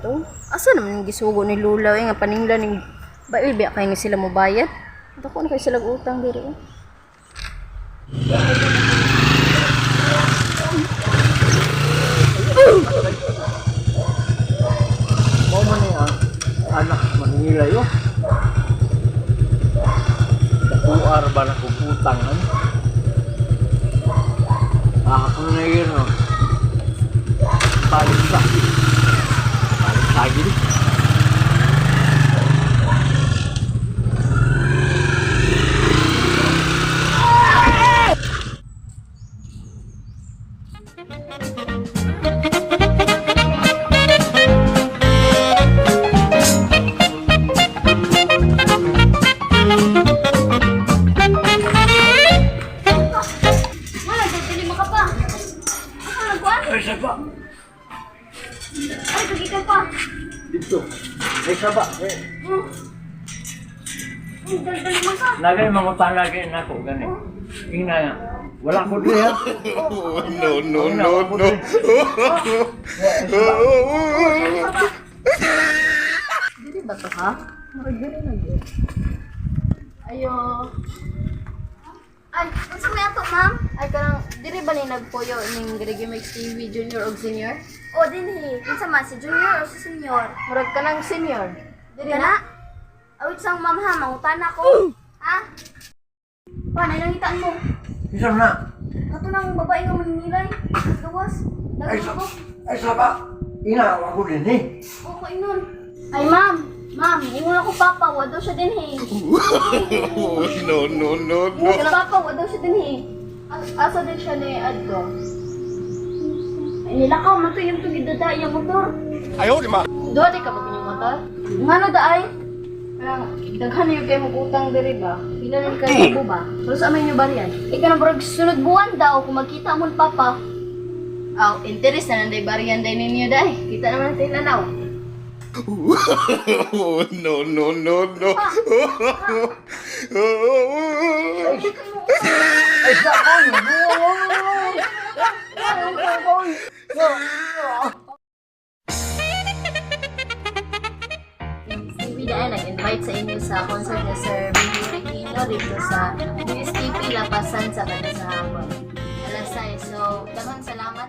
to? Asa naman yung gisugo ni Lula eh, nga paningla ning bail biya kay ni sila mobayad? Dako na kay sila utang diri oh. Mao man ni ang anak maningila yo. Dakuar ba na kong utang ano? Ah, ako na yun no. Balik sa. Balik sa gini. Wala, dali mo ka pa. Asa nagkuan? Ay, saba. Ay, kagikan pa. Dito. Ay, saba. Eh, Ay, dali mo ka. lagay mangutang lagi na ako gani. Ingna nga. Wala ko diri ha. No, no, no, no. Diri ba to ha? Murag diri na gyud. Ayo. Ay, unsa may ato, ma'am? Ay kanang diri ba ni nagpuyo ning Reggae Mix TV Junior og Senior? O, dinhi. Unsa man, si junior o si senior? Murag kanang senior. Diri Kana? na. Awit sang ma'am ha, mangutan ako. Ha? Pa, nanangitaan mo. Isa na. Kato nang babae nga maninilay. Gawas. Ay, Daghan saba. ko. Ay, saba. Ina, ako din eh. O, kainon. Ay, ma'am. Ma'am, ingon ako papa, wa daw siya dinhi. No, no, no, no. Ingon ako papa, wa daw siya dinhi. Asa din siya ni adto? Ay, nilakaw man to yung tugid dada iyang motor. Duha di ka ba kinyong motor? Ngano da ay? Kanang daghan na yung kayo mag-utang diri ba? Pila lang kayo ko ba? Pero sa amin nyo bariyan? Ikaw na barag sunod buwan daw kung magkita mo ni papa. Aw, interest na nanday bariyan day ninyo day. Kita naman natin lanaw. No, no, no, no. Ay, saba. Stevie Daan nag-invite sa inyo sa concert ni Sir Benny Aquino dito sa USTP Lapasan sa Katasahapon. Alas 6. So, daghang salamat.